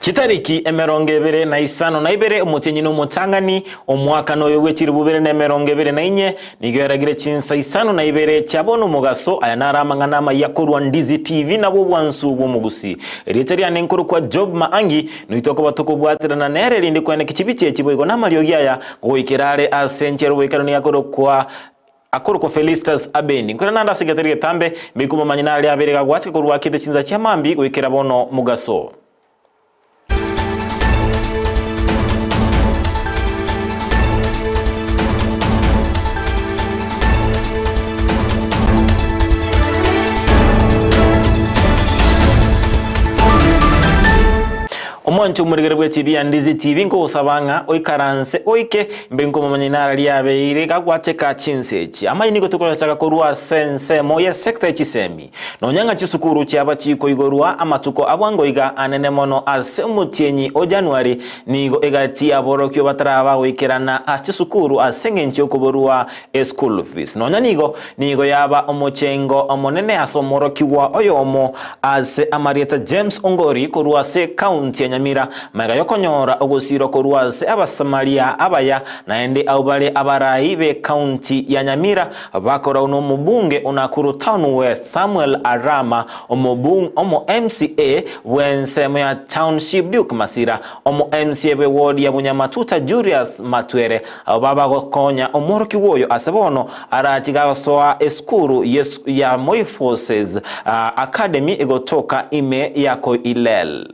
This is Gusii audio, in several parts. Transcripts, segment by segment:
Chitariki 25 omotienyi na omotang'ani, omwakano oyo bwe chilifu bibere na 24, nigo eragire chinsa 52 chia bono omogaso. Aya naro amang'ana amayia korwa Ndizi TV nabwo obwansu bw'omogusi. Erieta riane nkorokwa Job Maangi, noitwe okoba tokobwaterana nere erinde kweneki chibicha echi boigo namariogi aya goikera are ase enchera oboikeranu yakorokwa Akorokwa Felistus Abendi. Nkoirana ande ase egetari getambe, mbeke omomanyi nare abeire gagwachika korwa akete chinsa chia mambia goikera bono mogaso. Omwancho omorigere bwe chibi ya Ndizi TV nkogosaba ng'a oikaranse oike Mbe nkomomanya inara riabeire gagwateka chinse echi. Amaye nigo tokoyachaka korwa ase ensemo ye sector ye chisemi. Nonya ng'a chisukuru chiaba chikoigorwa amatuko a bwango iga anene mono ase omotienyi o January, nigo egati y'aborokio bataraba goikerana ase chisukuru ase engencho y'okoborwa eschool fees. Nonya nigo nigo yaba omochengo omonene ase omworokigwa oyomo ase amarieta James Ongori korwa ase ekaunti ya Nyamira magega yokonyora ogosirwa korwa ase Abasamaria abaya naende abwo bare abarai b'ekaunti ya Nyamira bakorau nomobunge o Nakuru Town West Samuel Arama omobung omo MCA bw'ensemo ya Township Duke Masira omo MCA bwe ward ya Bunyamatuta Julius Matwere Abwo babagokonya omworokigwa oyo ase bono arache gagosoa esukuru ya Moi Forces Academy egotoka ime ya Koilel.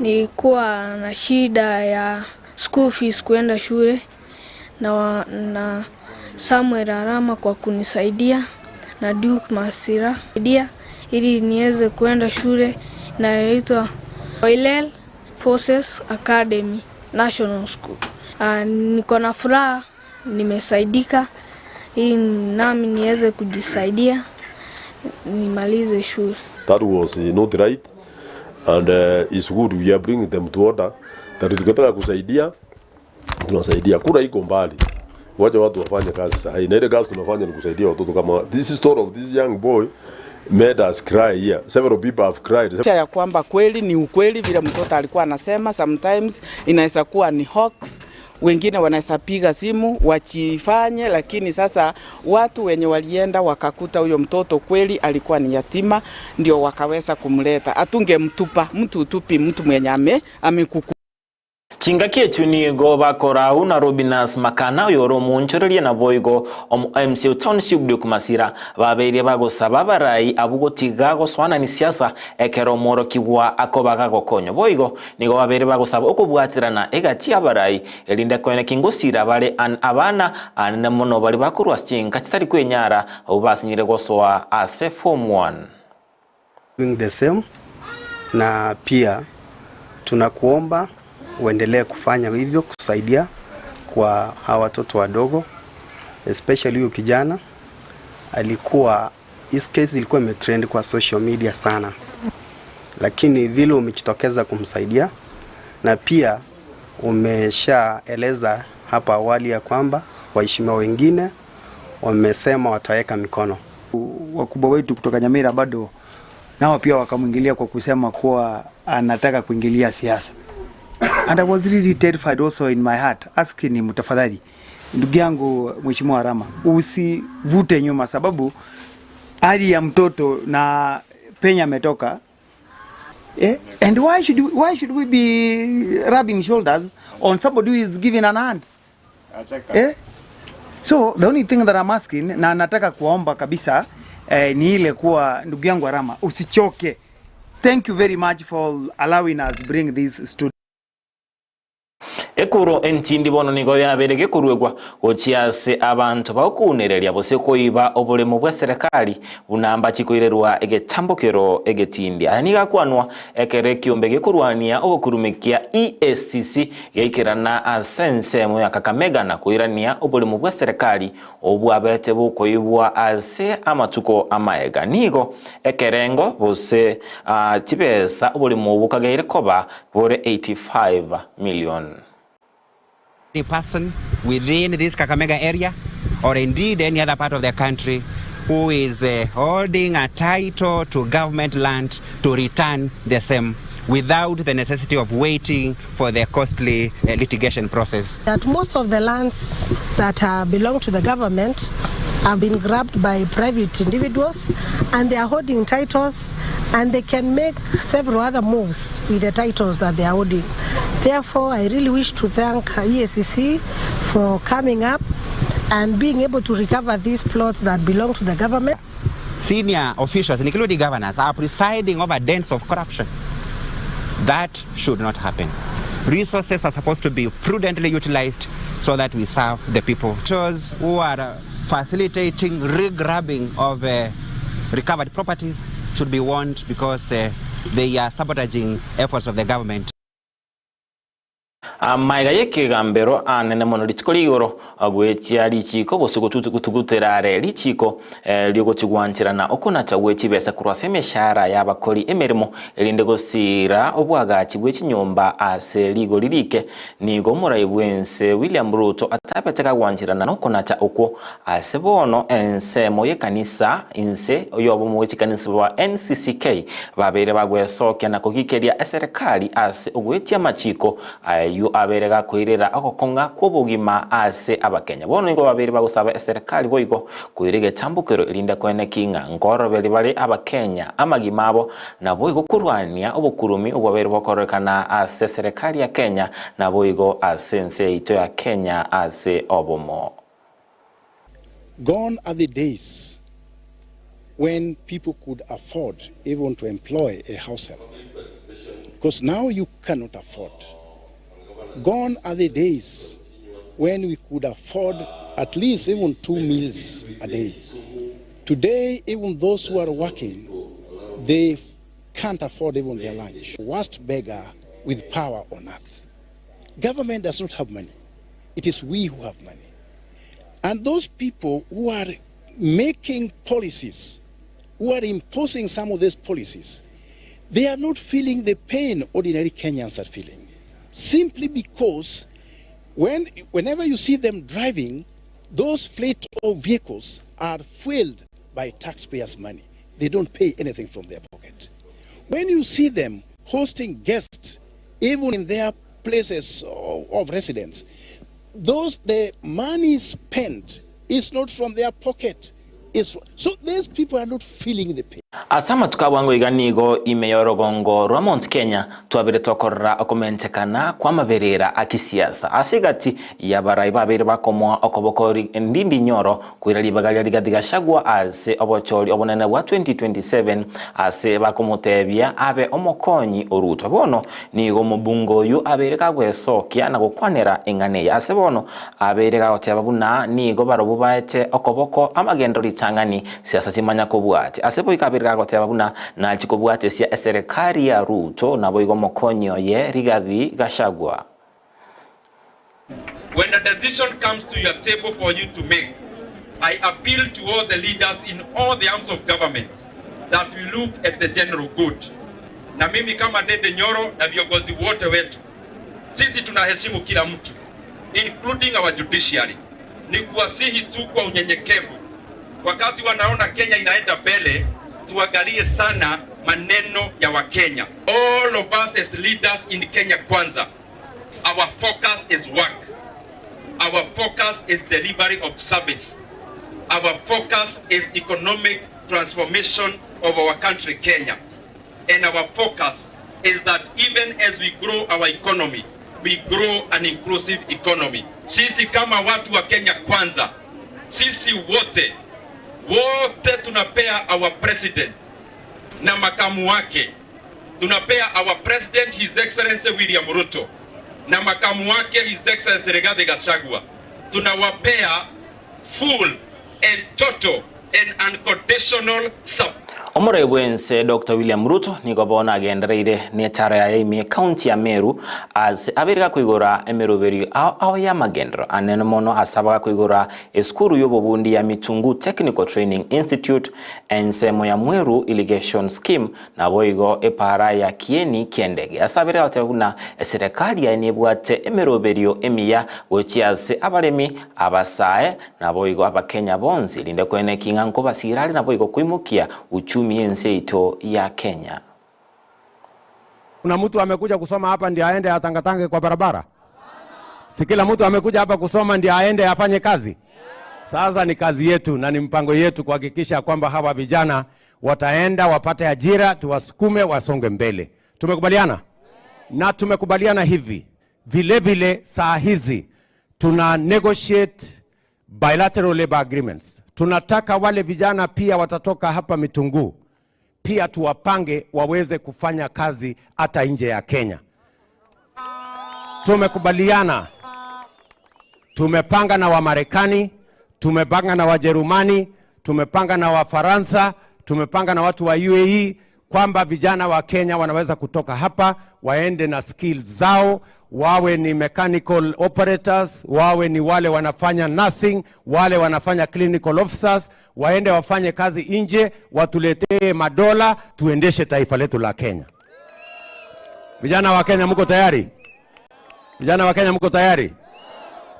Nilikuwa na shida ya school fees kuenda shule na, na Samuel Arama kwa kunisaidia na Duke Masira ili niweze kuenda shule inayoitwa Koilel Forces Academy National School. Uh, niko na furaha nimesaidika ili nami niweze kujisaidia nimalize shule. That was not right and uh, it's good we are bringing them to order that tukitaka kusaidia tunasaidia. Kura iko mbali, wacha watu wafanye kazi sahi, na ile kazi tunafanya ni kusaidia watoto kama this story of this young boy made us cry here. Several people have cried. Licha ya kwamba kweli ni ukweli vile mtoto alikuwa anasema, sometimes inaweza kuwa ni hoax, wengine wanaweza piga simu wachifanye, lakini sasa watu wenye walienda wakakuta huyo mtoto kweli alikuwa ni yatima, ndio wakaweza kumleta. Hatungemtupa mtu, utupi mtu mwenye ame amekuku Chingaki echio nigo bakorau na Robinus Makana oyore omoonchoreria naboigo omo MCA o Township Duke Masira babeire bagosaba abarai abwo gotiga gosoanani siasa ekero omworokigwa akoba gagokonywa. Boigo nigo babeire bagosaba okobwaterana egati y'abarai erinde koeneki ngosira bare an abana anene mono baria bakorwa ase chinka chitari kwenyara abwo basinyire gosoa ase form one. Doing the same na pia tunakuomba uendelee kufanya hivyo kusaidia kwa hawa watoto wadogo especially huyu kijana alikuwa his case ilikuwa imetrend kwa social media sana, lakini vile umejitokeza kumsaidia na pia umeshaeleza hapa awali ya kwamba waheshimiwa wengine wamesema wataweka mikono. Wakubwa wetu kutoka Nyamira bado nao pia wakamwingilia kwa kusema kuwa anataka kuingilia siasa. And I was really terrified also in my heart asking him, tafadhali ndugu yangu Mheshimiwa Arama, usivute nyuma, sababu hali ya mtoto na penye ametoka eh? And why should we be rubbing shoulders on somebody who is giving an hand eh? So the only thing that I'm asking na nataka kuwaomba kabisa eh, ni ile kuwa ndugu yangu Arama usichoke. Thank you very much for allowing us bring this student. Ekuro entindi bono nigo yabeire gekoruegwa gochia ase abanto bagokounereria gose koiba oboremo bw'eserekari buna mbachi koirerwa egetambokero egetindi. Aya nigo akwanwa ekero ekiombe gekorwania obokurume kia EACC Gaikerana ase ensemo ya Kakamega na koirania oboremo bw'eserekari obwabete bokoibwa ase amatuko amaega. Nigo ekerengo gose chibesa oboremo obwo kageire koba bore 85 million. Any person within this Kakamega area or indeed any other part of the country who is holding a title to government land to return the same without the necessity of waiting for the costly litigation process. That most of the lands that belong to the government have been grabbed by private individuals and they are holding titles and they can make several other moves with the titles that they are holding. Therefore, I really wish to thank EACC for coming up and being able to recover these plots that belong to the government. Senior officials, including governors, are presiding over dens of corruption. That should not happen. Resources are supposed to be prudently utilized so that we serve the people. Those who are facilitating regrabbing of recovered properties should be warned because they are sabotaging efforts of the government. Amaiga y'ekegambero anene mono rituko rigoro goetia richiko gose gotugutera are richiko riogochigwancherana okonacha gwe chibesa korwa ase emeshahara y'abakori emeremo erinde gosira obwagachi bwe chinyomba ase rigori rike. Nigo omorai bwense William Ruto atabete kagwancherana nokonacha okwo. Ase bono ensemo y'ekanisa inse oyobomo bwe chikanisa bwa NCCK babeire bagwesokia na kogikeria eserikali ase ogwetia amachiko ayu abere gakoirera ogokonga kw'obogima ase abakenya. Bono nigo babere bagosaba eserikali boigo koira egetambokero erinde koene king'a nkoroberi bare abakenya amagima abo naboigo korwania obokurumi obwabere bokororekana ase serikali ya Kenya naboigo ase ense yaito ya Kenya ase obomo. Gone are the days when people could afford even to employ a house help. Because now you cannot afford. Gone are the days when we could afford at least even 2 meals a day. Today, even those who are working, they can't afford even their lunch. Worst beggar with power on earth. Government does not have money. It is we who have money. And those people who are making policies, who are imposing some of these policies, they are not feeling the pain ordinary Kenyans are feeling. Simply because whenever you see them driving, those fleet of vehicles are fueled by taxpayers' money. They don't pay anything from their pocket. When you see them hosting guests, even in their places of residence, the money spent is not from their pocket. So these people are not feeling the pain. Asama tukabwango iganigo imeyorogongo rwa Mount Kenya twabire tokorora okomentekana kwa maberera akisiasa asigati yabarai babere bakomoa okoboko ndindi nyoro kwira libaga Rigathi Gachagua ase obochori obonene bwa 2027 ase bakomutebia abe omokonyi oruto. Bono nigo mobungo oyu abere kagwesokia na gokwanera eng'ane ase bono abere gagoteba buna nigo barobu baete okoboko amagendo ritang'ani siasa chimanya kobwati ase boika abere gagoteba buna nachi kobwate sia serikali ya Ruto na boigo mokonyo ye Rigathi Gachagua. When a decision comes to your table for you to make, I appeal to all the leaders in all the arms of government that we look at the general good. Na mimi kama Ndindi Nyoro na viongozi wote wetu, sisi tunaheshimu kila mtu, including our judiciary. Ni kuwasihi tu kwa unyenyekevu, wakati wanaona Kenya inaenda mbele, tuangalie sana maneno ya Wakenya. All of us as leaders in Kenya Kwanza, our focus is work. Our focus is delivery of service. Our focus is economic transformation of our country, Kenya. And our focus is that even as we grow our economy, we grow an inclusive economy. Sisi kama watu wa Kenya Kwanza, sisi wote, wote tunapea our president na makamu wake, tunapea our president His Excellency William Ruto na makamu wake His Excellency Rigathi Gachagua, tunawapea full and total and unconditional support. Omorai bw'ense Doctor William Ruto nigo bono agendereire netara yaye ime ekaunti ya Meru ase abeire gakoigora emeroberio ao ao y'amagenderero anene mono ase abagakoigora esukuru y'obobundi ya Mitungu Technical Training Institute ensemo ya Mweru Irrigation Scheme Naboigo epaara ya kieni ki'endege. Ase abere agoteba buna eserekari yaye nebwate emeroberio emiya gochia ase abaremi, abasae, naboigo abakenya bonsi, erinde koeneki ng'a nkobasiira are naboigo koimokia uchumi y'ense yaito ya Kenya. Kuna mtu amekuja kusoma hapa ndio aende atangatange kwa barabara? Si kila mtu amekuja hapa kusoma ndio aende afanye kazi? Sasa ni kazi yetu na ni mpango yetu kuhakikisha kwamba hawa vijana wataenda wapate ajira, tuwasukume wasonge mbele. Tumekubaliana? Na tumekubaliana hivi vile vile, saa hizi tuna negotiate bilateral labor agreements. Tunataka wale vijana pia watatoka hapa Mitunguu pia tuwapange waweze kufanya kazi hata nje ya Kenya. Tumekubaliana, tumepanga na Wamarekani, tumepanga na Wajerumani, tumepanga na Wafaransa, tumepanga na watu wa UAE kwamba vijana wa Kenya wanaweza kutoka hapa waende na skills zao, wawe ni mechanical operators, wawe ni wale wanafanya nursing, wale wanafanya clinical officers, waende wafanye kazi nje, watuletee madola, tuendeshe taifa letu la Kenya. Vijana wa Kenya mko tayari? Vijana wa Kenya mko tayari?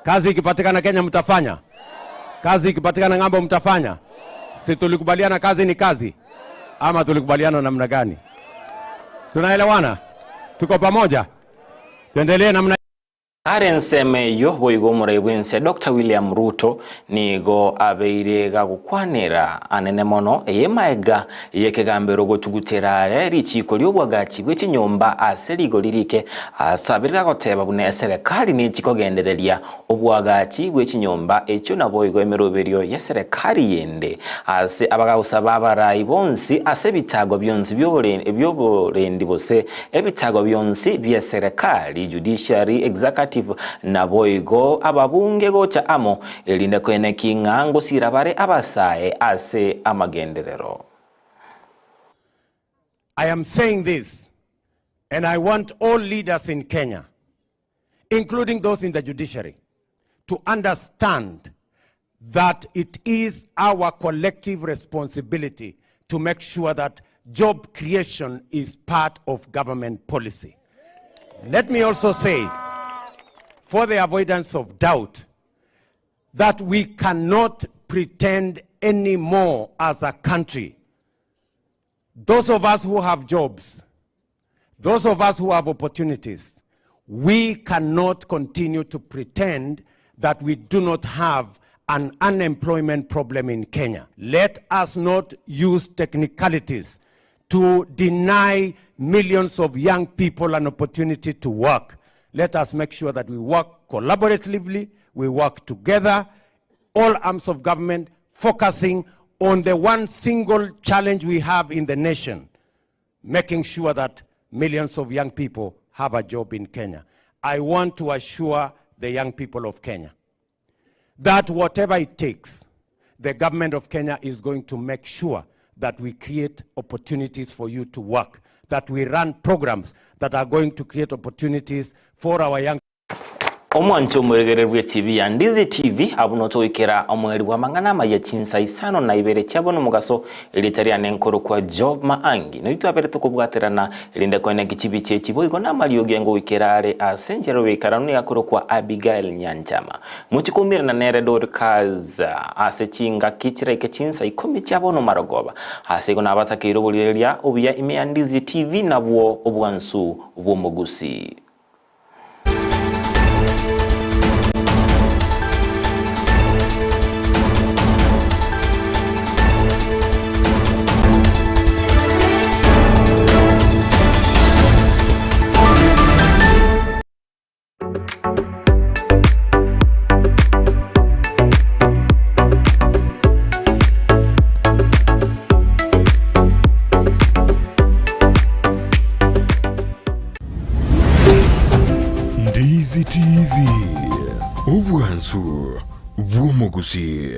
Kazi ikipatikana Kenya mtafanya? Kazi ikipatikana ng'ambo mtafanya? Si tulikubaliana kazi ni kazi? Ama tulikubaliana namna gani? Tunaelewana? Tuko pamoja? Tuendelee namna Are ensemo eyio boigo omorai bw'ense Doctor William Ruto nigo abeire gagokwanera anene mono eye maega y'ekegambero gotugutera are richiiko ri'obwagachi bwe chinyomba ase rigori rike ase abere gagoteba buna eserekari nechi kogendereria obwagachi bwe chinyomba echio naboigo emeroberio y'eserekari yende ase abagagosaba abarai bonsi ase ebitago bionsi bi'oborendi gose ebitago bionsi bi'eserekari, judiciary, executive, naboigo ababunge gocha amo, erinde koeneki ng'a ngosira bare abasae ase amagenderero. I am saying this and I want all leaders in Kenya, including those in the judiciary, to understand that it is our collective responsibility to make sure that job creation is part of government policy. Let me also say, for the avoidance of doubt, that we cannot pretend anymore as a country. Those of us who have jobs, those of us who have opportunities, we cannot continue to pretend that we do not have an unemployment problem in Kenya. Let us not use technicalities to deny millions of young people an opportunity to work. Let us make sure that we work collaboratively, we work together, all arms of government focusing on the one single challenge we have in the nation, making sure that millions of young people have a job in Kenya. I want to assure the young people of Kenya that whatever it takes, the government of Kenya is going to make sure that we create opportunities for you to work, that we run programs that are going to create opportunities for our young Omwancho omoregereri bw'etibi ya Ndizi TV abwo notogoikera omoerio bw'amang'ana amaya chinsa isano na ibere chia bono omogaso erieta riane nkorokwa Job Maangi noyo twabere tokobwaterana erinde koeneki chibicha echi boigo namariogi angogoikera are ase enchera oyoikaranu nigo akorokwa Abigail Nyanchama mochie koumerana nere Dorcas ase chingaki chiraike chinsa ikomi chia bono marogoba ase igo nabatakeire oborigereria obuya ime ya Ndizi TV nabwo obwansu bw'omogusii. Ndizi TV, obwansu bw'omogusii.